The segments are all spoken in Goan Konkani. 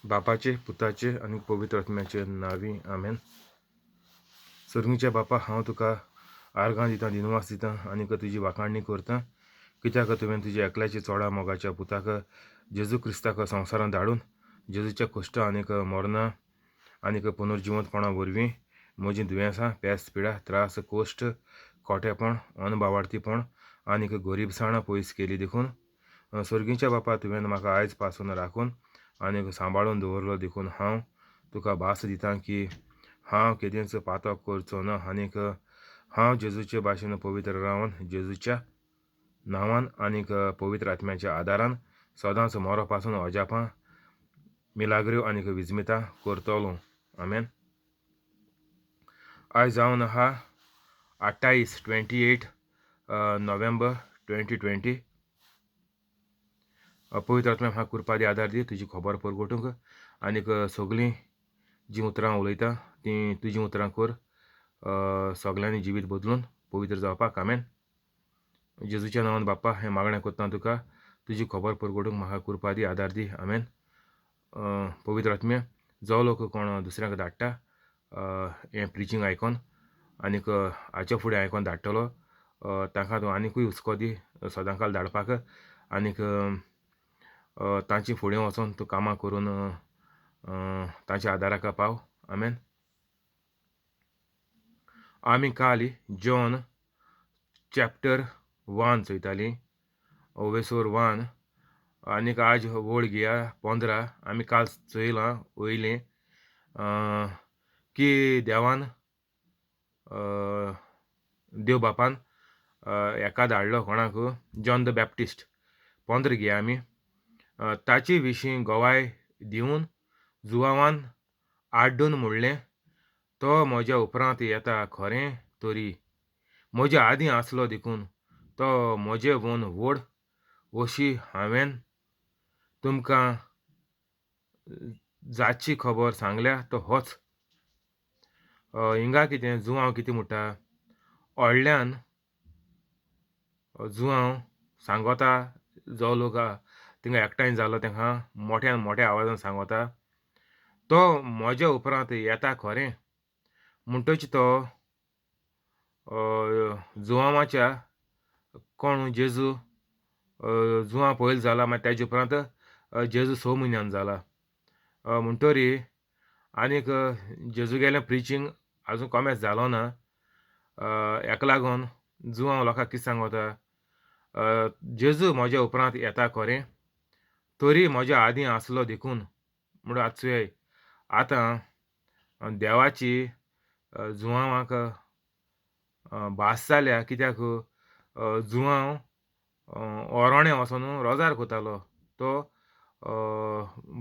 बापाचे, पुताचे आनी पवित्र आत्म्याचे नांवी, आमेन. सर्गीच्या बापा, हांव तुका आर्गां दितां, दिनवास दितां आनीक तुजी वाखाणणी करतां, कित्याक तुवें तुज्या एकल्याच्या चोडा मोगाच्या पुताक जेजू क्रिस्ताक संवसारांत धाडून जेजूच्या कश्ट आनीक मरणां आनीक पुनर्जिवंतपणा वरवीं म्हजीं दुयेंसां, पेस, पिडा, त्रास, कोश्ट, खोटेपण, अनबावार्थीपण आनीक गरिबसाणां पयस केली देखून सर्गीच्या बापा, तुवें म्हाका आयज पासून राखून आनीक सांबाळून दवरलो देखून हांव तुका भास दितां की हांव केदींच पातक करचो ना आनीक हांव जेजूचे भाशेन पवित्र रावन जेजूच्या नांवान आनीक पवित्र आत्म्याच्या आदारान सदांच मरो पासून अजापां, मिलाग्र्यो आनीक विजमितां करतलो. आमेन. आयज जावन आहा 28, 28 नोव्हेंबर 2020. पवित्र आत्म्या, म्हाका कृपा दी, आदार दी तुजी खबर परगटूंक आनीक सगळीं जीं उतरां उलयता तीं तुजीं उतरां कर, सगल्यांनी जिवीत बदलून पवित्र जावपाक. आमेन. जेजूच्या नांवान बाप्पा हें मागणें करता तुका, तुजी खबर परगटूंक म्हाका कृपा दी, आदार दी. आमेन. पवित्र आत्म्या, जो लोक कोण दुसऱ्यांक धाडटा हें प्रिचींग आयकोन आनीक हाच्या फुडें आयकोन धाडटलो, तांकां तूं आनिकूय हुस्को दी सदांकाल धाडपाक आनीक तांची फुडें वचोन तूं कामां करून तांच्या आदाराक पाव. आमेन. आमी काल जॉन चॅप्टर 1 चोयतालीं, ओवेसोर 1, आनीक आज वळ घेया 15. आमी काल चोयलां वयलें की देवान, देव बापान एका धाडलो कोणाक, जॉन the Baptist. 15 घेया आमी. ताचे विशीं गवाय दिवन जुवावान आड्डून म्हणलें, तो म्हज्या उपरांत येता खरें तरी म्हज्या आदीं आसलो देखून तो म्हजे वोन व्हड अशी हांवें तुमकां जाची खबर सांगल्या तो होच. हिंगा कितें जुवांव कितें म्हणटा, व्हडल्यान जुवांव सांगोता, जो लोक थिंगा एकठांय जालो तांकां मोठ्यान मोठ्या आवाजान सांगोता, तो म्हज्या उपरांत येता खरें. म्हणटच तो जुवांवाच्या कोण जेजू जुवां पयलीं जाला, मागीर तेजे उपरांत जेजू 6 म्हयन्यान जाला. म्हणटरी आनीक जेजू गेलें प्रिचींग आजून कॉमेस जालो ना. हेका लागून जुवांव लोकांक कितें सांगोता, जेजू म्हज्या उपरांत येता खरें तरी म्हज्या आदीं आसलो देखून. म्हणून आतां चोय, आतां देवाची जुवांवाक भास जाल्या, कित्याक जुवांव ओरोणें वचोन रोजार कोतालो, तो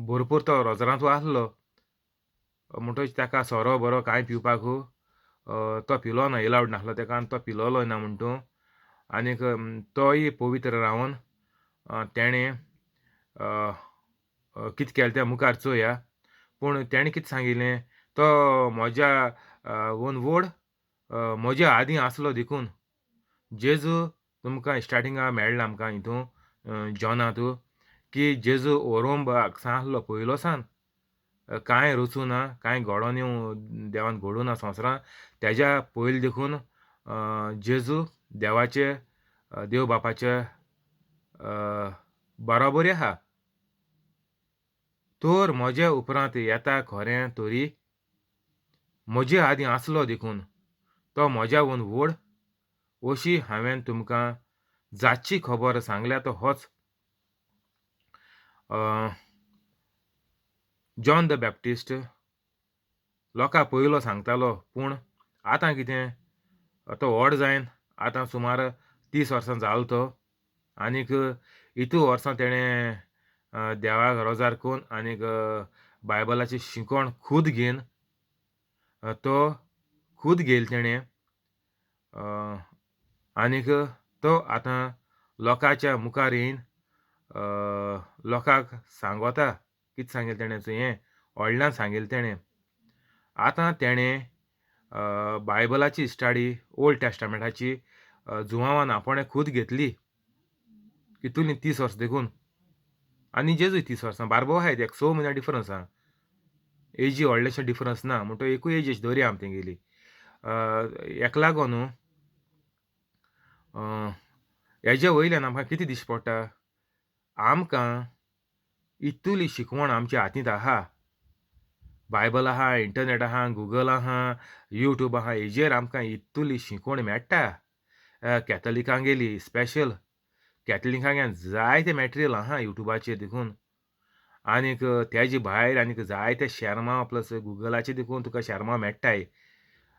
भरपूर तो रोजरांतू आसलो. म्हणटच ताका सोरो बरो कांय पिवपाक तो पिलो ना, एलावड नासलो ताका आनी तो पिलोलो ना म्हण तूं. आनीक तोय पवित्र रावन तेणें कितें केलें तें मुखार चोया. पूण तेणें कितें सांगिल्लें, तो म्हज्या वन व्हड म्हज्या आदीं आसलो देखून. जेजू तुमकां स्टार्टिंगा मेळ्ळा आमकां हितून जॉनांतू की जेजू ओरोंब आसलो पयलो सान, कांय रचूं ना, कांय घडोन येवं देवान घडूं ना संवसारांत, तेज्या पयलीं देखून जेजू देवाचे, देव बापाचे बरोबरी आहा. तर म्हज्या उपरांत येता खरें तरी म्हजे आदीं आसलो देखून तो म्हज्या वून व्हड अशी हांवें तुमकां जाची खबर सांगल्या तो होच. जॉन the Baptist लोकां पयलो सांगतालो, पूण आतां कितें तो व्हड जायन आतां सुमार 30 वर्सां जालो तो, आनीक इतू वर्सां तेणें देवाक रोजार करून आनीक बायबलाची शिकवण खूद घेवन तो खूद घेयल तेणें, आनीक तो आतां लोकांच्या मुखार येवन लोकांक सांगोता. कितें सांगलें तेणें, हें व्हडल्यान सांगलें तेणें. आतां तेणें बायबलाची स्टडी, ओल्ड टेस्टामेंटाची जुवांवान आपणें खूद घेतली, कितूली 30 वर्सां देखून. आनी जेजूय 30 वर्सां बारबो आहाय, एक 6 म्हयन्या डिफरन्स आहा, एजी व्हडलेशें डिफरन्स ना, म्हणटो एकूय एज अशी दवरया आमी तेंगेली. हेका लागोन हेजे वयल्यान आमकां कितें दिश्टी पडटा, आमकां इतुली शिकवण आमच्या हातींत आहा, बायबल आहा, इंटरनेट आहा, गुगल आहा, यूट्यूब आहा, हेजेर आमकां इतुली शिकवण मेळटा. कॅथलिकांगेली स्पेशल कॅथलिकांगे जायते मॅटेरियल आहा यूट्यूबाचेर देखून, आनीक तेजे भायर आनीक जायते शेर्मांव प्लस गुगलाचेर देखून तुका शेर्मांव मेळटाय,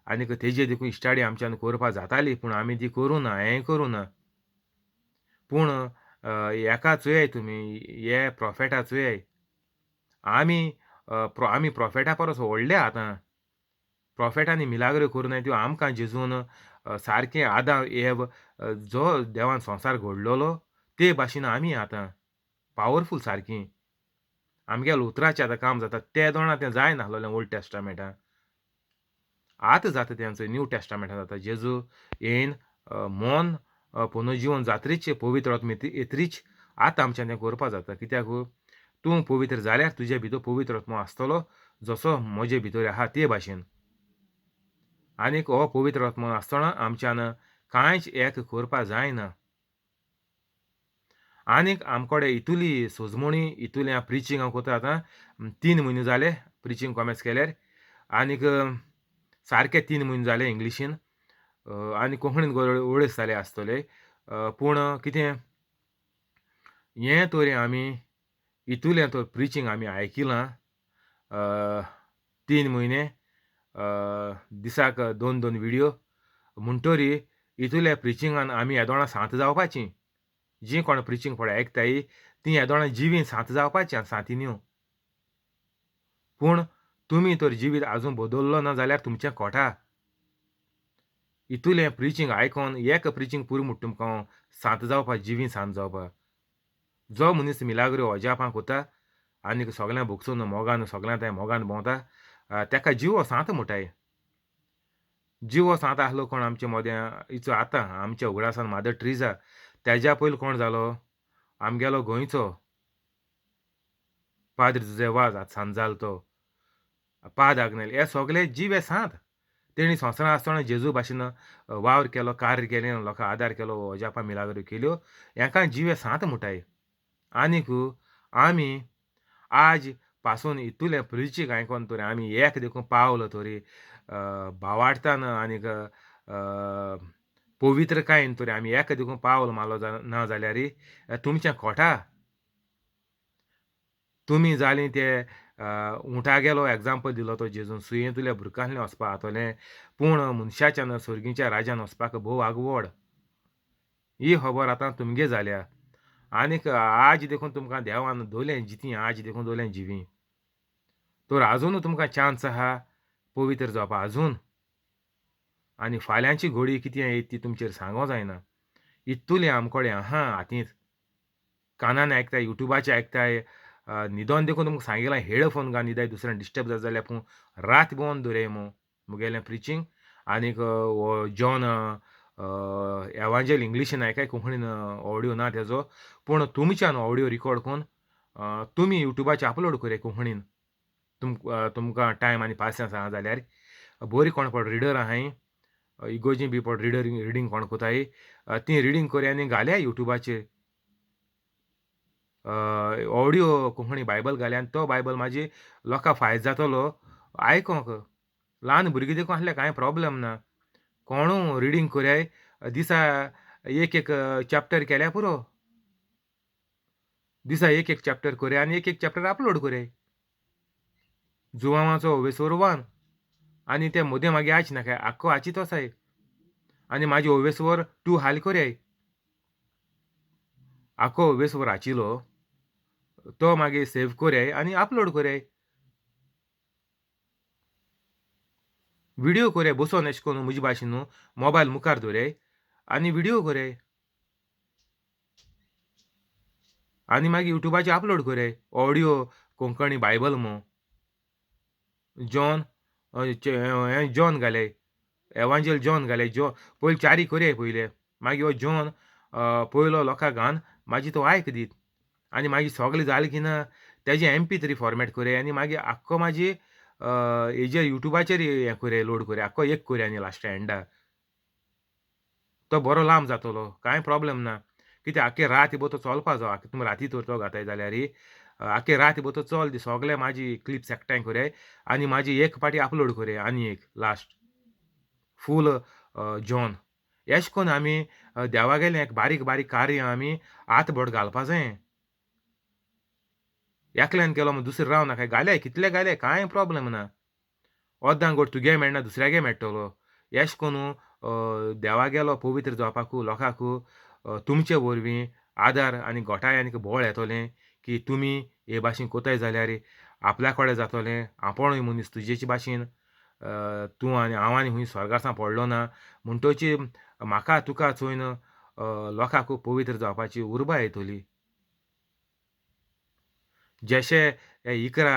आनीक तेजेर देखून स्टडी आमच्यान करपा जाताली, पूण आमी ती करूं ना, हेंय करूं ना. पूण हेका चोयाय तुमी, हे प्रोफेटा चोयाय, आमी आमी प्रोफेटा परस व्हडले आतां. प्रोफेटांनी मिलाग्रो करूं नाय त्यो आमकां जेजून सारकें आदां एव जो देवान संवसार घडलेलो ते भाशेन आमी आतां पावरफूल सारकी, आमगेल्या उतराचें आतां काम जाता. ते दोणा तें जायनासलें ओल्ड टेस्टामेंटान, आतां जाता तेंचो न्यू टेस्टामेंटान जाता. जेजू येन मन पुनर्जिवन जात्रीच पवित्र आत्मा येत्रीच आतां आमच्यान तें करपा जाता. कित्याक तूं पवित्र जाल्यार तुजे भितर पवित्र आत्मो आसतलो, जसो म्हजे भितर आहा ते भाशेन. आनीक हो पवित्र आत्मो आसतना आमच्यान कांयच एक करपा जायना. आनीक आमकोडे इतुली सोजमणी, इतुलें प्रिचींग हांव करता आतां 3 म्हयने जाले प्रिचींग कॉमेस केल्यार, आनीक सारके 3 म्हयने जाले इंग्लिशीन, आनी कोंकणीन वळेस जाले आसतले. पूण कितें हें तरी आमी इतुलें तर प्रिचींग आमी आयकिलां 3 म्हयने दिसाक 2-2 विडियो, म्हणटरी इतुल्या प्रिचिंगान आमी येदोळा सांत जावपाची. जी कोण प्रिचींग पळय आयकताय ती येदोळा जिवीन सांत जावपाची आनी सांती न्हू. पूण तुमी तर जिवीत आजून बदल्लो ना जाल्यार तुमचें कोटा. इतुलें प्रिचींग आयकोन एक प्रिचींग पुरो म्हणटा तुमकां सांत जावपा, जिवीन सांत जावपा. जो मनीस मिलाग्रो अजापां कोता आनीक सगळ्यां भोगसून मोगान सगळ्यां थंय मोगान भोंवता तेका जिवो सांत म्हणटाय. जिवो सांत आसलो कोण आमचे मदें इचो आतां आमच्या उगडासान मादर ट्रिजा, तेज्या पयलीं कोण जालो आमगेलो गोंयचो पाद्र जुजे वाज, आतां सांत जालो तो पाद आग्नेल, हे सगळे जिवे सांत. तेणी संवसारांत आसतना जेजू भाशेन वावर केलो, कार्य केलें, लोकांक आदार केलो, अजापां मिलाग्रो केल्यो, हेका जिवे सांत म्हणटाय. आनीक आमी आज पासून इतुलें प्रिचींग आयकोन तरी आमी एक देखून पावलो तरी भावार्थान आनीक पवित्रकायेन तरी आमी एक देखून पावल मारलो ना जाल्यार तुमचें खोटा. तुमी जालीं ते उंटा गेलो एग्जाम्पल दिलो तो जेजून, सुयेन तुल्या भुरकांतलें वचपा जातलें, पूण मनशाच्यान सर्गीच्या राजान वचपाक भोव आगवड. ही खबर आतां तुमगे जाल्या. आनीक आज देखून तुमकां देवान दोलें जितीं, आज देखून दोलें जिवीं, तर आजून तुमकां चान्स आहा पवित्र जावपा आजून. आनी फाल्यांची घोडी कितें येत ती तुमचेर सांगो जायना. इतुलें आमकोडे आहा हातींत, कानान आयकताय, युट्यूबाचेर आयकताय, न्हिदोन देखून तुमकां सांगिलां हेडफोन घाल न्हिदाय, दुसऱ्यान डिस्टर्ब जाता जाल्यार पूण रात भोंवन दवराय मू मुगेलें प्रिचींग. आनीक हो जॉन एवांजेल इंग्लिशीन आयकाय, कोंकणीन ऑडियो ना तेजो, पूण तुमच्यान ऑडियो रिकॉर्ड करून तुमी युट्यूबाचेर अपलोड करया कोंकणीन. तुमकां टायम आनी पासियेंस आहा जाल्यार. बरी कोण पड रिडर आहाय, इगोजी बी पड रिडर रिडींग कोण कोताय ती रिडींग करया आनी घालया युट्यूबाचेर ऑडियो कोंकणी बायबल घालया आनी तो बायबल मागीर लोकांक फायदो जातलो आयकोंक. ल्हान भुरगीं देखून आसल्यार कांय प्रोब्लम ना, कोणू रिडींग करयाय दिसा एक एक चॅप्टर केल्यार पुरो, दिसा एक एक चॅप्टर करया आनी एक एक चॅप्टर अपलोड करयाय. जुवांवाचो ओवेसोर 1 आनी ते मदें मागीर आयच नाका आख्खो आचीत आसाय, आनी मागीर ओवेसवर 2 हाल करयाय. आख्खो ओवेसवर आचिलो तो मागीर सेव करयाय आनी अपलोड करयाय. विडियो करयाय बसोन एशें करून म्हजे भाशेन न्हू मोबायल मुखार दवराय आनी विडियो करयाय आनी मागीर युट्यूबाचेर अपलोड करयाय ऑडियो कोंकणी बायबल मू. जॉन हें जॉन घालय, एवांजेल जॉन घालय, जॉन पयलीं चारी करयाय पयलें, मागीर हो जॉन पयलो लोकांक घान मागीर तो आयक दीत. आनी मागीर सगळें जालें की ना तेजें MP3 format कोरया आनी मागीर आख्खो माजी हेजेर युट्यूबाचेर हें कोरया, लोड कोरया, आख्खो एक कोरया आनी लास्ट एंडा तो बरो लांब जातलो, कांय प्रॉब्लम ना. कित्याक आख्खे रात भर तो चलपा जावो, आख्खे तुमी राती तर तो घाताय जाल्यार आख्खे रात भर तो चल दी, सगळे म्हाजी क्लिप्स एकठांय कोरया आनी म्हाजी एक पाटी अपलोड कोरया आनी एक लास्ट फूल जॉन. एश कोन्न आमी देवागेलें एक बारीक बारीक कार्य आमी हात बोट घालपा जाय. एकल्यान केलो म्हूण दुसरें राव नाका, घाले कितले घाले कांय प्रॉब्लम ना. अर्दां गोड तुगे मेळना दुसऱ्यागे मेळटलो. एश कोन्न देवागेलो पवित्र जावपाकू लोकांकू तुमचे वरवीं आदार आनी घोटाय आनी बळ येतोलें की तुमी हे भाशेन कोताय जाल्यार आपल्या कडेन जातोलें. आपोणूय मनीस तुजेच भाशेन, तूं आनी हांव आनी खूंय स्वर्गासान पडलो ना म्हणटोची म्हाका तुका चोयन लोकांक पवित्र जावपाची उर्बा येतली. जशे 11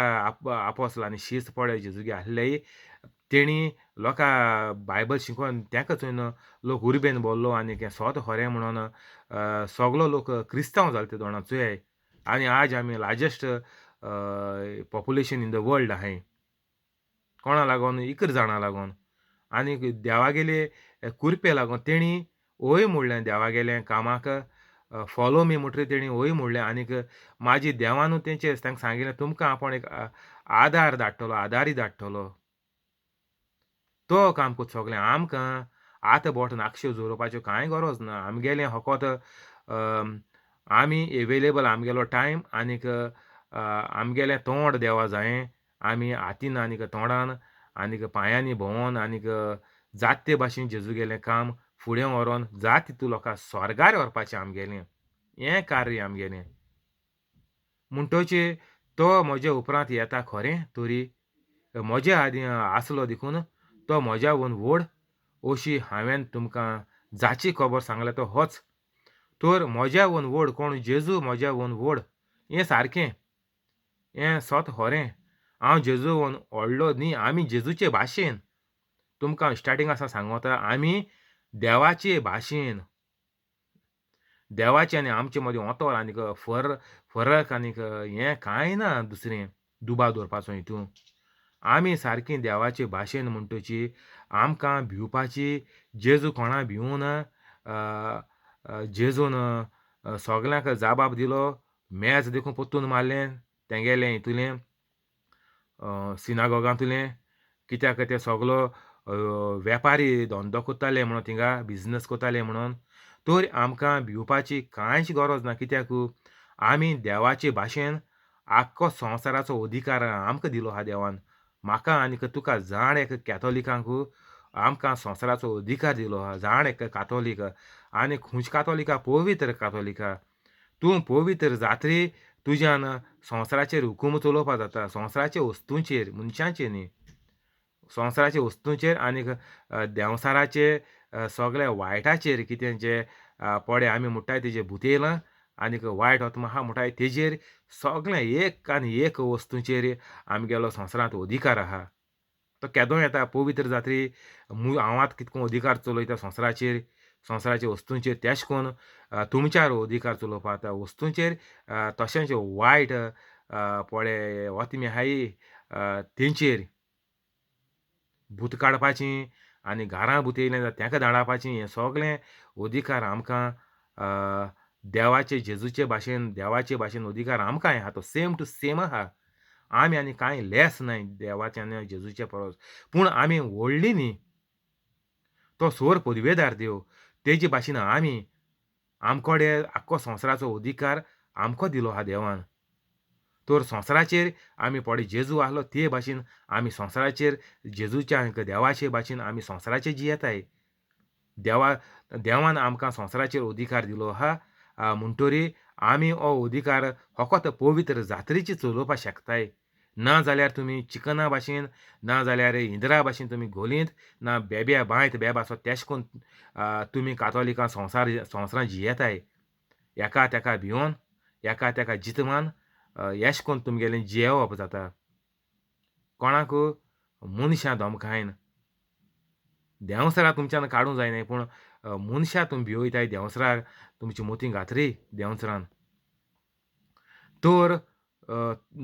आपोस्ल आनी शीस पडे जेजूगे आहले तेणी लोकां बायबल शिकोवन तेका चोयन लोक उर्बेन बोल्लो आनी सोत खरें म्हणून सगलो लोक क्रिस्तांव जाले ते दोणां चोयाय. आनी आज आमी largest population in the world आहाय. कोणा लागोन? 11 जाणां लागोन आनी देवागेले कुरपे लागोन तेणी ओय म्हणलें देवागेलें कामाक फॉलो मी म्हणटरी तेणी ओय म्हणलें. आनीक म्हाजी देवानू तेंचेर तांकां सांगिल्लें तुमकां आपूण एक आदार धाडटलो, आदारी धाडटलो. तो काम कोत सगळें आमकां आतां बोट नाकश्यो जोरोवपाच्यो कांय गरज ना. आमगेलें फकत आमी एवेलेबल, आमगेलो टायम आनीक आमगेलें तोंड देवा जायें, आमी हातीन आनीक तोंडान आनीक पांयांनी भोंवोन आनीक जात ते भाशेन जेजूगेलें काम फुडें व्हरोन जात तितू लोकां स्वर्गार व्हरपाचें आमगेलें हें कार्य आमगेलें. म्हणटोची तो म्हज्या उपरांत येता खरें तरी म्हज्या आदीं आसलो देखून तो म्हज्या वून व्हड अशी हांवें तुमकां जाची खबर सांगल्या तो होच. तर म्हज्या वून व्हड कोण? जेजू म्हज्या वून व्हड. हें सारकें, हें सत खरें. हांव जेजू वून व्हडलो न्ही, आमी जेजूचे भाशेन. तुमकां स्टार्टींग आसा सांगता, आमी देवाचे भाशेन, देवाचे आनी आमचे मदीं अंतर आनीक फरक आनीक हें कांय ना दुसरें दुबाव दवरपाचो हितून. आमी सारकी देवाचे भाशेन म्हणटची आमकां भिवपाची जेजू कोणा भिवना. जेजून सगल्यांक जाबाब दिलो, मेज देखून पोत्तून मारलें तेंगेलें हितूलें सिनागोगांतुलें, कित्याक ते सगलो वेपारी धंदो कोत्ताले म्हणून थिंगा बिजनस कोत्ताले म्हणून. तर आमकां भिवपाची कांयच गरज ना, कित्याक आमी देवाचे भाशेन आख्खो संवसाराचो अधिकार आमकां दिलो आहा देवान. म्हाका आनीक तुका जाण एक कॅथोलिकांक आमकां संवसाराचो अधिकार दिलो आहा, जाण एक कातोलीक. आनी खंयच्या कातोलिका? पवित्र कातोलिका. तूं पवित्र जात्री तुज्यान संवसाराचेर हुकूम चलोवपा जाता, संवसाराचे वस्तूंचेर, मनशांचेर न्ही, संवसाराचे वस्तूंचेर आनीक देंवसाराचे सगळे वायटाचेर कितें जे पडे आमी म्हणटाय तेजे भुतेलां आनीक वायट आत्मा आहा म्हणटाय तेजेर सगळें एक आनी एक वस्तूंचेर आमगेलो संवसारांत अधिकार आहा. तो केदो येता पवित्र जात्री हांव आतां कितको अधिकार चलयता संवसाराचेर, संवसाराच्या वस्तूंचेर, तेश कोन्न तुमच्यार अधिकार चलोवपा जाता वस्तूंचेर. तशेंच वायट पळे वतमी आहाय तेंचेर भूत काडपाची आनी घरां भूत येयलें जाल्यार तेका धाडावपाची, हें सगळें अधिकार आमकां देवाचे जेजूचे भाशेन, देवाचे भाशेन अधिकार आमकांय आहा. तो सेम टू सेम आहा, आमी आनी कांय लेस नाय देवाचे आनी जेजूचे परस. पूण आमी व्हडली न्ही, तो सोर पदवेदार देव, तेजे भाशेन आमी आमकोडे आख्खो संवसाराचो अधिकार आमकां दिलो आहा देवान. तर संवसाराचेर आमी पळय जेजू आहलो ते भाशेन आमी संवसाराचेर जेजूच्या आनी देवाचे भाशेन आमी संवसाराचेर जियेताय. देवान आमकां संवसाराचेर अधिकार दिलो आहा म्हणटरी आमी हो अधिकार फकत पवित्र जात्रेची चलोवपाक शकताय. ना जाल्यार तुमी चिकना भाशेन, ना जाल्यार इंद्रा भाशेन तुमी गोलींत, ना बेब्या बांयत बेब आसो तेश कोन्न तुमी कातोलिकां संवसारांत जियेताय. एका तेका भिवन, एका तेका जितमान एश कोन्न तुमगेलें जियेवप जाता. कोणाक मनशां धमकायन देंवसरां तुमच्यान काडूंक जायना, पूण मनशां तुमी भिवयताय देंवसराक तुमची मोती घातरी देंवसरान. तर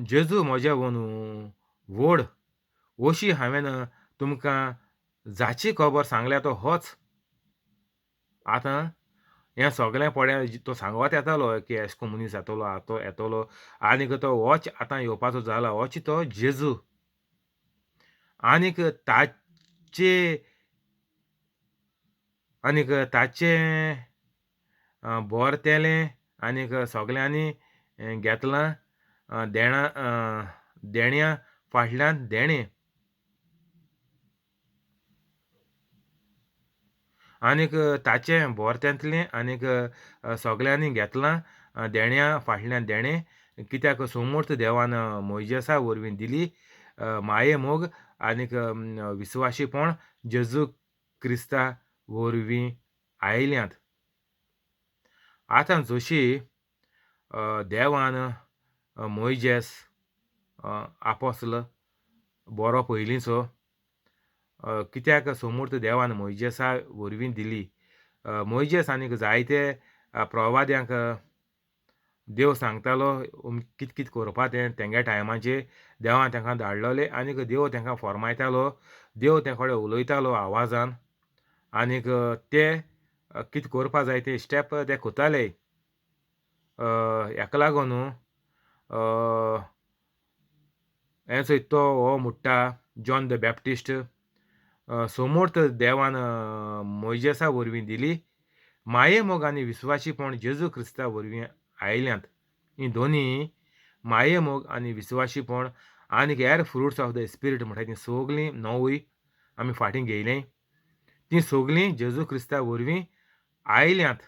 जेजू म्हज्या वनू व्हड अशी हांवें तुमकां जाची खबर सांगल्या तो होच. आतां हें सगळें पळय तो सांगत येतालो की एशें कोन्न मनीस येतलो आतां येतलो आनीक तो होच आतां येवपाचो जाला होच तो जेजू. आनीक ताचे आनीक ताचें बोरतेलें आनीक सगल्यांनी घेतलां देणा देण्या फाटल्यान देणें. आनीक ताचें बोरतेंतलें आनीक सगल्यांनी घेतलां देण्या फाटल्यान देणें. कित्याक सोमूर्त देवान मोयजेसा वरवीं दिली माये मोग आनीक विस्वाशीपण जेजू क्रिस्ता वरवीं आयल्यांत. आतां जशी देवान मोयजेस आपोसल बरो पयलींचो कित्याक सोमूर्त देवान मोयजेसा वरवीं दिली. मोयजेस आनीक जायते प्रवाद्यांक देव सांगतालो कित कित करपा तें तेंगे टायमाचेर देवान तेंकां धाडलोले आनीक देव तेंकां फॉर्मायतालो, देव ते कडेन उलयतालो आवाजान आनीक ते कित करपा जाय ते स्टेप ते कोताले. हेका लागून हें चोय तो हो म्हुट्टा जॉन the Baptist सोमूर्त देवान मोयजेसा वरवीं दिली माये मोग आनी विस्वाशीपण जेजू क्रिस्ता वरवीं आयल्यांत. हीं दोनी माये मोग आनी विस्वाशीपण आनीक हेर फ्रुट्स ऑफ the spirit म्हणटा तीं सगलीं णवूय आमी फाटीं घेयलीं तीं सगलीं जेजू क्रिस्ता वरवीं आयल्यांत.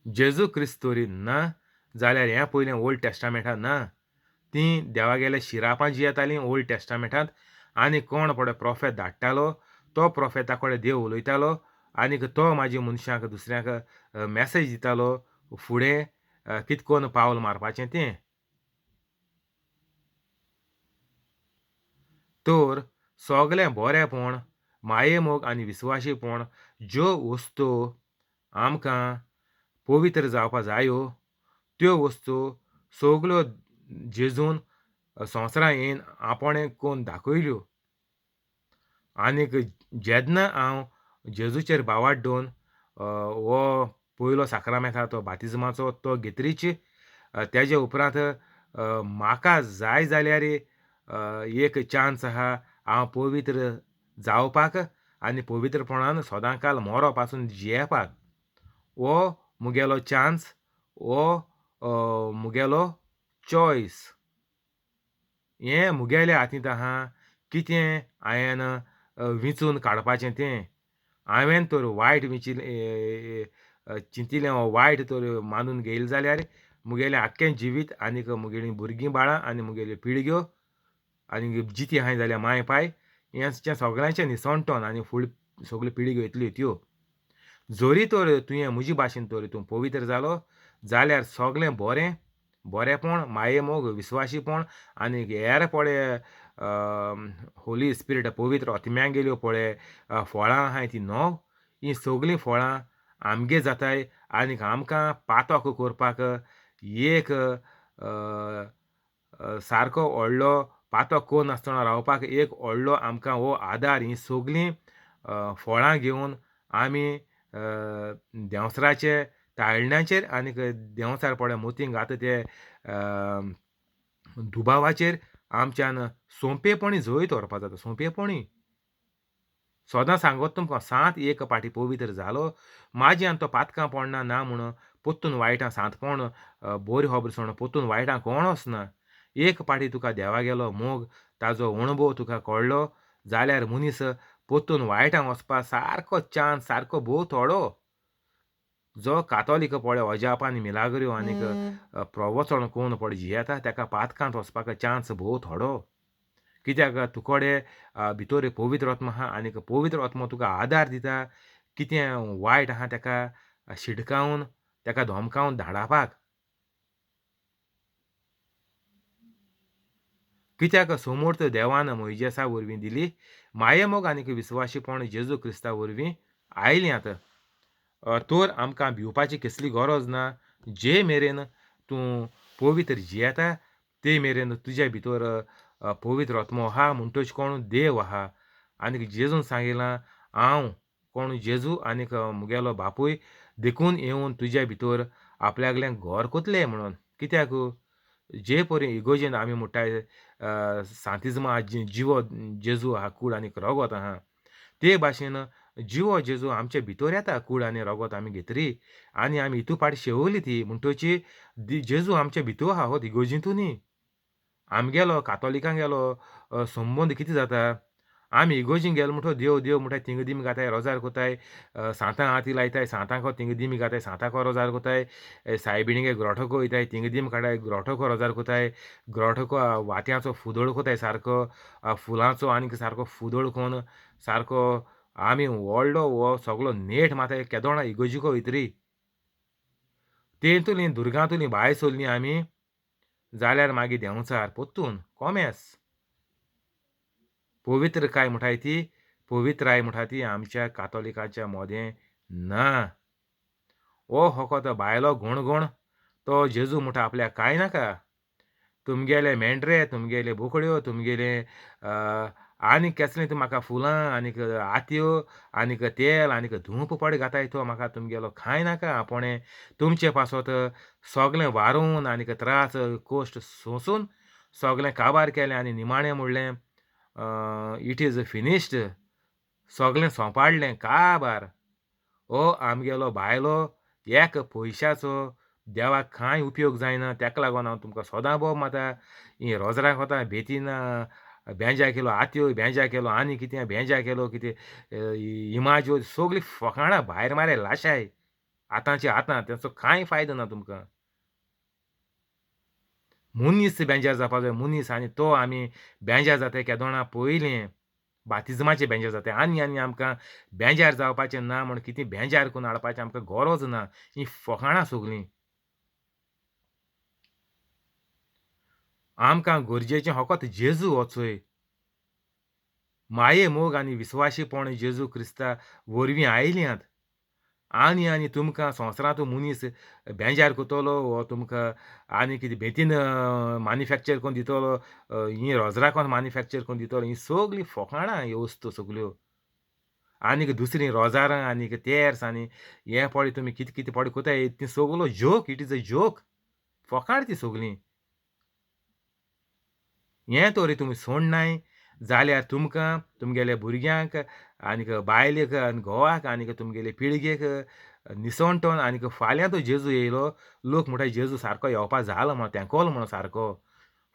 जेजू क्रिस्त तरी ना जाल्यार हें पयलें ओल्ड टेस्टामेंटांत ना. तीं देवागेल्या शिरापां जियेतालीं ओल्ड टेस्टामेंटांत आनी कोण पळय प्रोफेत धाडटालो तो प्रोफेता कडेन देव उलयतालो आनीक तो मागीर मनशांक दुसऱ्यांक मॅसेज दितालो फुडें कित कोन्न पावल मारपाचें तें. तर सगलें बरेंपण मायेमोग आनी विस्वाशीपण ज्यो वस्तू आमकां पवित्र जावपा जायो त्यो वस्तू सगल्यो जेजून संवसारां येवन आपणें कोन्न दाखयल्यो. आनीक जेन्ना हांव जेजूचेर भावार्थ दवरून हो पयलो साक्रामेंत आहा तो बातिज्माचो तो घेतरीच तेजे उपरांत म्हाका जाय जाल्यार एक चान्स आहा हांव पवित्र जावपाक आनी पवित्रपणान सदांकाल मोरो पासून जियेवपाक. हो मुगेलो चान्स हो मुगेलो चॉयस. हें मुगेल्या हातींत आहा कितें हांयेन विंचून काडपाचें तें. हांवें तर वायट विंचिल्लें चिंतिल्लें वा वायट तर मानून घेयलें जाल्यार मुगेलें आख्खें जिवीत आनीक मुगेलीं भुरगीं बाळां आनी मुगेल्यो पिळग्यो आनी जितीं आहाय जाल्यार माय पाय हें सगळ्यांचें निसणटोन आनी फुडें सगल्यो पिळग्यो येतल्यो त्यो. जरी तर तुवें म्हजे भाशेन तर तूं पवित्र जालो जाल्यार सगळें बरें बरेंपण मायेमोग विस्वाशीपण आनी हेर पळय होली स्पिरीट पवित्र आत्म्यागेल्यो पळय फळां आहाय तीं न्हू हीं सगलीं फळां आमगे जाताय आनीक आमकां पातक करपाक एक सारको व्हडलो पातक करनासतना रावपाक एक व्हडलो आमकां हो आदार हीं सगलीं फळां घेवन आमी देंवचाराचे ताळण्याचेर आनीक देंवचार पळय मोतींक घाता ते दुबावाचेर आमच्यान सोंपेपणी जैत व्हरपा जाता सोंपेपणी. सदां सांगत तुमकां सांत एक पाटी पवित्र जालो माजी आनी तो पातकां पडना ना म्हूण पोत्तून वायटां सांतपण बरी खबर सोडून पोत्तून वायटां कोण वचना. एक पाटी तुका देवागेलो मोग ताजो अणभव तुका कळ्ळो जाल्यार मनीस पोत्तून वायटां वचपा सारको चान्स सारको भोव थोडो. जो कातोलीक पळय अजाप आनी मिलाग्रो आनीक प्रवचन कोण पळय जियेता तेका पातकांत वचपाक चान्स भोव थोडो. कित्याक तुकोडे भितर पवित्र आत्मो आहा आनीक पवित्र आत्मो तुका आदार दिता कितें वायट आहा तेका शिटकावन तेका धमकावन धाडावपाक. कित्याक समर्थ देवान मोयजेसा वरवीं दिली मायेमोग आनीक विस्वाशीपण जेजू क्रिस्ता वरवीं आयल्यांत. तर आमकां भिवपाची कसली गरज ना. जे मेरेन तूं पवित्र जियेता ते मेरेन तुज्या भितर पवित्र आत्मो आहा म्हणटच कोण देव आहा. आनीक जेजून सांगिलां हांव कोण जेजू आनीक मुगेलो बापूय देखून येवन तुज्या भितर आपल्यागलें घर कोतलें म्हणून. कित्याक जे परी इगोर्जेन आमी म्हुणटाय सांतिज्मा जिवो जेजू आहा कूड आनीक रोगोत आहा ते भाशेन जिवो जेजू आमचे भितर येता कूड आनी रोगोत आमी घेतरी आनी आमी हितू पाट शेवली ती म्हणटची जेजू आमचे भितू आहा हो इगोर्जींतू न्ही. आमगेलो कातोलिकांगेलो संबंद कितें जाता आमी इगोर्जीन गेले म्हणटो देव देव म्हणटाय थिंग दिमी घाताय रोजार कोताय सांतां आरती लायताय सांतांको थिंग दिमी घाताय सांतांको रोजार कोताय सायबिणीगे ग्रोटोको वयताय थिंग दिमी काडाय ग्रोटोको रोजार कोताय ग्रोटोको वात्यांचो फुदोळ कोताय सारको फुलांचो आनीक सारको फुदोळ कोन्न सारको आमी व्हडलो हो सगलो नेट माताय केदोणा इगोर्जिको वयतरी तेतुली दुर्गांतुली भायर सरली आमी जाल्यार मागीर देंवचार पोत्तून कोमेस. पवित्रकाय म्हणटाय ती पवित्राय म्हणटा ती आमच्या कातोलिकाच्या मोदें ना. हो फकत भायलो गणगण तो जेजू म्हणटा आपल्याक कांय नाका. तुमगेले मेंढरे तुमगेले बोकड्यो तुमगेले आनीक केसलें तूं म्हाका फुलां आनीक आतयो आनीक तेल आनीक धूप पड घाताय तो म्हाका तुमगेलो कांय नाका. आपोणें तुमचे पासत सगलें वारोवन आनीक त्रास कोश्ट सोंसून सगलें काबार केलें आनी निमाणें म्हणलें it is finished सगलें सोंपाडलें काबार. हो आमगेलो भायलो एक पयशाचो देवाक कांय उपयोग जायना तेका लागून हांव तुमकां सदां बोब मारता हीं रोजरां कोता बेतीन बेंजा केलो आतयो बेंजा केलो आनी कितें बेंजा केलो कितें इमाज्यो सगळीं फकाणां भायर माराय लाशाय आतांचे आतां तेचो कांय फायदो ना तुमकां. मनीस बेजार जावपा जाय मनीस आनी तो आमी बेजार जाताय केदोणा पयलें बातिज्माचें बेजार जाताय आनी आनी आमकां बेजार जावपाचें ना म्हूण कितें बेजार करून हाडपाचें आमकां गरज ना हीं फकाणां सगलीं. आमकां गरजेचें फकत जेजू हो चोय माये मोग आनी विस्वाशीपण जेजू क्रिस्ता वरवीं आयल्यात. आनी आनी तुमकां संवसारांत मनीस बेजार करतलो वो तुमकां आनी कितें बेतीन मॅन्युफॅक्चर करून दितलो हीं रोजरां कोन्न मॅन्युफॅक्चर करून दितलो हीं सगलीं फकाणां ह्यो वस्तू सगल्यो. आनीक दुसरीं रोजारां आनीक तेर्स आनी हें पळय तुमी कितें कितें पळय कोताय ती सगलो joke it is a joke फकाण ती सगलीं. हें तरी तुमी सोडनाय जाल्यार तुमकां तुमगेल्या भुरग्यांक आनीक बायलेक आनी घोवाक आनीक तुमगेले पिळगेक निसणटोन आनीक फाल्यां तो जेजू येयलो लोक म्हणटा जेजू सारको येवपा जालो म्हणून तेंकोलो म्हणून सारको.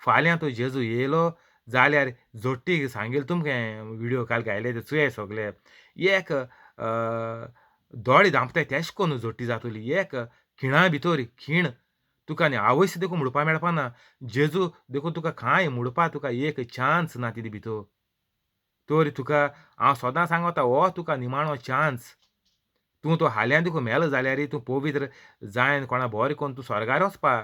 फाल्यां तो जेजू येयलो जाल्यार जोडटी सांगील तुमकां विडियो काल घायले ते चोयाय सगले. एक दोळे धांपताय तेश कोन्न जोडटी जातली एक खिणा भितर खीण तुका आनी आवयस देखून म्हणपा मेळपा ना. जेजू देखून तुका कांय म्हणपा तुका एक चान्स ना तितू भितर. तर तुका हांव सदां सांगता हो तुका निमाणो चान्स. तूं तो हाल्यां देखून मेलो जाल्यार तूं पवित्र जायन कोणा बरें करून तूं स्वर्गार वचपा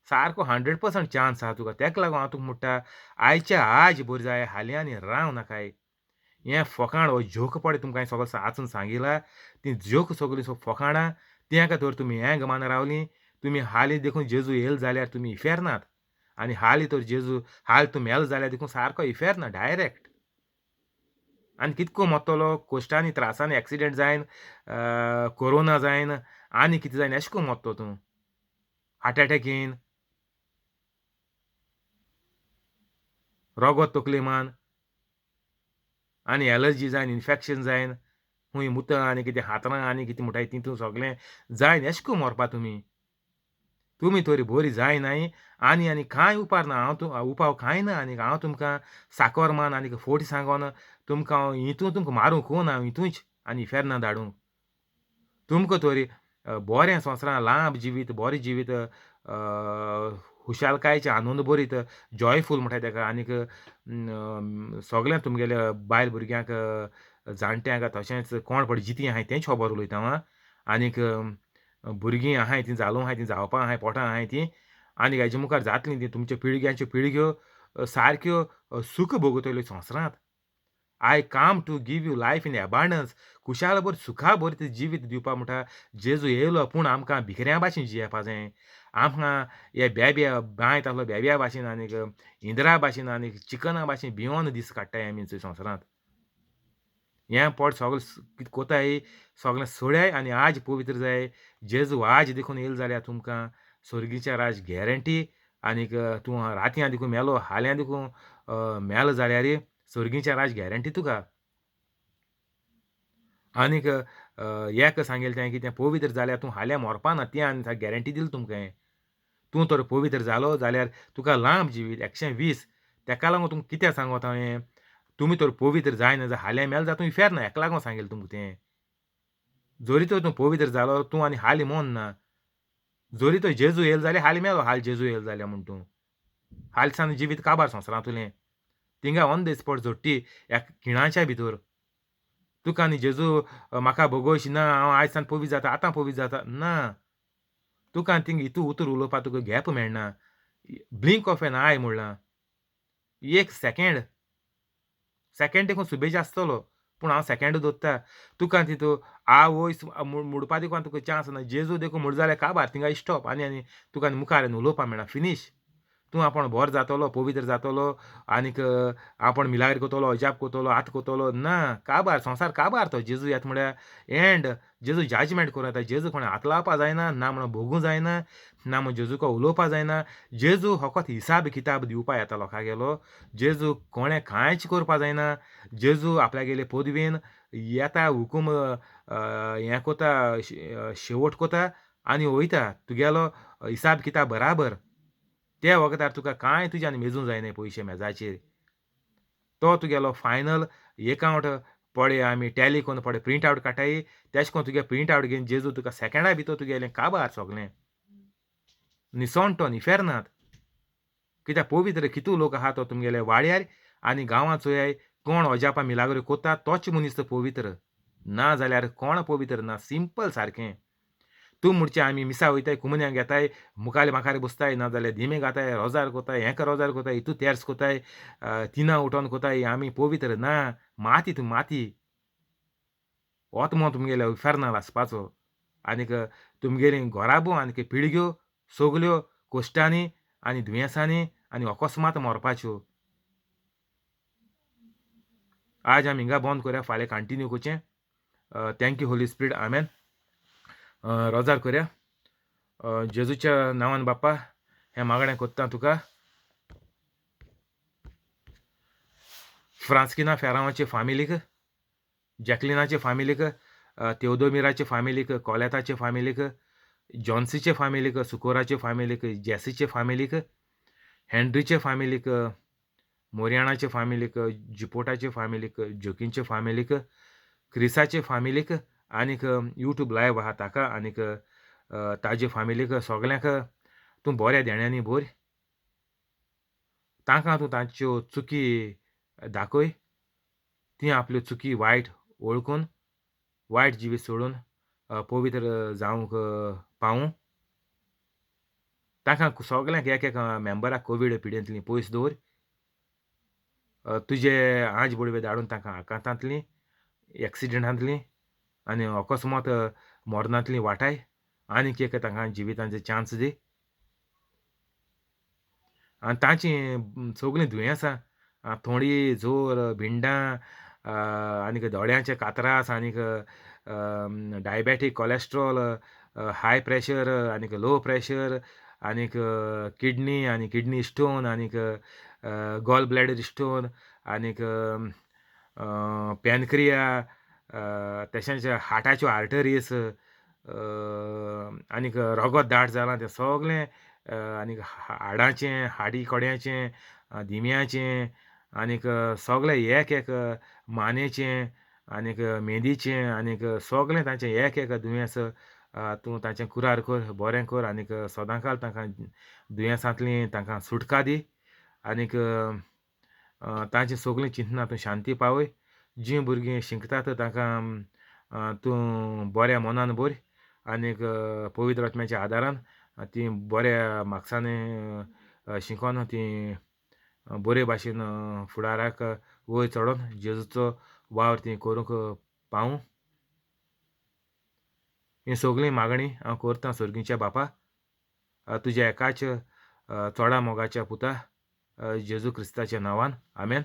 सारको 100% चान्स आहा तुका. तेका लागून हांव तुका म्हणटा आयच्या आज बरें जाय हाल्यां आनी राव नाकाय. हें फकाण हो जोक पळय तुमकां हांवें सगळें आजून सांगिलां ती जोक सगळीं फकाणां तेंका तर तुमी हेंग मान रावलीं तुमी हालीं देखून जेजू येयलो जाल्यार तुमी इफेर्नात आनी हालीं तर जेजू हाल तूं मेलो जाल्यार देखून सारको इफेर्ना डायरेक्ट. आनी कितको मोत्तलो कोश्टांनी त्रासांनी एक्सिडेंट जायन कोरोना जायन आनी कितें जायन एशें कोन्न मोत्तो तूं हार्ट एटॅक येयन रोगोत तकले मान आनी एलर्जी जायन इन्फेक्शन जायन खूंय मुतां आनी कितें हातरां आनी कितें म्हणटाय तितून सगलें जायन एशें कोन्न मरपा तुमी. तुमी तरी बरी जायनाय आनी आनी कांय उपाय ना हांव तूं उपाव कांय ना आनी हांव तुमकां साकोर मान आनीक फोट सांगोन तुमकां हांव हितून तुमकां मारूंक ना हांव हितूच आनी इफेर्ना धाडूंक. तुमकां तरी बरें संवसारांत लांब जिवीत बरें जिवीत खुशालकायेचें आनंद भरीत जॉयफूल म्हणटाय तेका आनीक सगळ्या तुमगेल्या बायल भुरग्यांक जाणट्यांक तशेंच कोण पळय जितीं आहाय तेंच खबर उलयता हांव आनीक भुरगीं आहाय तीं जालो आहाय तीं जावपा आहाय पोटां आहाय तीं आनी हेजे मुखार जातलीं तीं तुमच्या पिळग्यांच्यो पिळग्यो सारक्यो सूख भोगतल्यो संवसारांत. I come to give you life in abundance. खुशालभर सुखाभरीत जिवीत दिवपा म्हणटा जेजू येयलो. पूण आमकां भिकऱ्यां भाशेन जियेवपा जाय. आमकां हे बेब्या बांयत आसलो बेब्या भाशेन आनीक इंद्रा भाशेन आनीक चिकना भाशेन भियोन दीस काडटाय आमी संवसारांत. हें पोट सगळें कितें कोताय सगळें सोडाय आनी आज पवित्र जाय. जेजू आज देखून येयलो जाल्यार तुमकां सर्गीचें राज गॅरंटी. आनीक तूं रातयां देखून मेलो हाल्यां देखून मेलो जाल्यार सर्गीचें राज गॅरंटी तुका. आनीक एक सांगेलें तें कितें पवित्र जाल्यार तूं हाल्यां मरपा ना, तें आनी गॅरंटी दिली तुमकां हांवें. तूं तर पवित्र जालो जाल्यार तुका लांब जिवीत 120. तेका लागून तुमकां कितें सांगोत हांवें, तुमी तर पवित्र जायना जाल्यार हाल्यां मेल जाल्यार तूं इफेर्न ना. हेका लागून सांगेलें तुमकां तें. जरी तर तूं पवित्र जालो तूं आनी हाली मोन ना. जरी तर जेजू येयलो जाल्यार हाली मेलो, हाल जेजू येयलो जाल्यार म्हूण तूं हाल सान जिवीत काबार संवसारांतलें. थिंगा ऑन the spot झोडटी ह्या खिणाच्या भितर. तुका आनी जेजू म्हाका भोगोश ना, हांव आयज सान पवित्र जाता, आतां पवित्र जाता ना. तुका आनी थिंगा हितू उतर उलोवपाक तुका गॅप मेळना. ब्लिंक ऑफ एन I म्हणलां, एक सेकेंड, सेकेंड देखून सुबेज आसतलो, पूण हांव सेकेंड दवरता. तुका तितू आवयस मुडपा देखून तुका चान्स ना. जेजू देखून म्हूण जाल्यार काबार थिंगा स्टॉप आनी आनी तुका आनी मुखार आनी उलोवपा मेळना. फिनीश. तूं आपूण बरो जातलो, पवित्र जातलो आनीक आपूण मिलाग्र करतलो, अजाप करतलो, आत करतलो ना. काबार संवसार काबार तो. जेजू येता म्हळ्यार एंड. जेजू जजमेंट करूं येता. जेजू कोणें हात लावपा जायना, ना म्हणून भोगूं जायना, ना म्हूण जेजूक उलोवपा जायना. जेजू फकत हिसाब किताब दिवपा येता लोकांगेलो. जेजू कोणें कांयच करपा जायना. जेजू आपल्यागेले पदवेन येता, हुकूम हें कोता, शेवट कोता आनी वयता. तुगेलो हिसाब किताब बराबर. त्या वखदार तुका कांय तुज्यान मेजूं जायना पयशे मेजाचेर. तो तुगेलो फायनल एकावंट पळय आमी टॅली करून पळय प्रिंट आवट काडटाय, तेश कोन तुगे प्रिंट आवट घेवन जेजू तुका सेकेंडा भितर तुगेलें काबार सगळें निसणटो इफेर्नांत. कित्याक पवित्र कितू लोक आहा तो तुमगेले वाड्यार आनी गांवांत चोयाय कोण अजापां मिलाग्रो कोता तोच मनीस तो पवित्र, ना जाल्यार कोण पवित्र ना. सिंपल सारकें. तूं म्हणचें आमी मिसा वयताय, कुमन्यांक घेताय, मुखाले माखार बसताय, ना जाल्यार धिमे घाताय, रोजार कोताय, हेंका रोजार कोताय, हितू तेर्स कोताय, तिना उठोन कोताय, आमी पवित्र ना. माती तूं माती. ओत मो तुमगेले इफेर्नाल आसपाचो. आनीक तुमगेलीं घराबो आनीक पिळग्यो सगल्यो कोश्टांनी आनी दुयेंसांनी आनी अकस्मात मरपाच्यो. आज आमी हिंगा बंद करया, फाल्यां कंटिन्यू करचें. Thank you Holy Spirit, आमेन. रोजार करया. जेजूच्या नांवान बाप्पा हें मागणें कोत्ता तुका. फ्रांस्किना फेरांवाचे फामिलीक, जॅकलिनाचे फामिलीक, तेवदोमिराचे फामिलीक, कोलेताचे फामिलीक, जॉन्सीचे फामिलीक, सुकोराचे फामिलीक, जेसीचे फामिलीक, हेनरीचे फामिलीक, मोरियाणाचे फामिलीक, जिपोटाचे फामिलीक, जोकींचे फामिलीक, क्रिसाचे फामिलीक आनीक यूट्यूब लायव आहा ताका आनीक ताजे फामिलीक सगल्यांक तूं बऱ्या देण्यांनी भर. तांकां तूं तांच्यो चुकी दाखय, तीं आपल्यो चुकी वायट वळखून वायट जिवीत सोडून पवित्र जावंक पावूं. तांकां सगल्यांक एक एक मेंबराक कोवीड पिडेंतली पयस दवर. तुजे आंज बडवे धाडून तांकां आकांतांतली, एक्सिडंटांतली आनी अकस्मात मरणांतली वाटाय आनीक एक तांकां जिवितांचे चान्स दी. आनी तांचीं सगळीं दुयेंसां, थोंडी, जोर, भिंडां आनीक दोळ्यांचे कातरास आनीक डायबेटीक, कॉलेस्ट्रॉल, हाय प्रेशर आनीक लो प्रेशर आनीक किडनी आनी किडनी स्टोन आनीक गॉल ब्लॅडर स्टोन आनीक पॅनक्रिया, तशेंच हार्टाच्यो आर्टरीज आनीक रगत दाट जालां तें सगळें आनीक हाडाचें, हाडी कड्याचें, दिम्याचें आनीक सगळें एक एक मानेचें आनीक मेंदीचें आनीक सगळें तांचें एक एक दुयेंस तूं तांचें कुरार कर, बरें कर आनीक सदांकाल तांकां दुयेंसांतली तांकां सुटका दी आनीक तांचीं सगळीं चिंतनां तूं शांती पावय. जीं भुरगीं शिकतात तांकां तूं बऱ्या मनान भर आनीक पवित्र आत्म्याच्या आदारान तीं बऱ्या मार्क्सांनी शिकोन तीं बरे भाशेन फुडाराक वयर चडोन जेजूचो वावर ती करूंक पावूं. ही सगळीं मागणी हांव करतां सर्गीच्या बापा, तुज्या एकाच चोडा मोगाच्या पुता जेजू क्रिस्ताच्या नांवान, आमेन.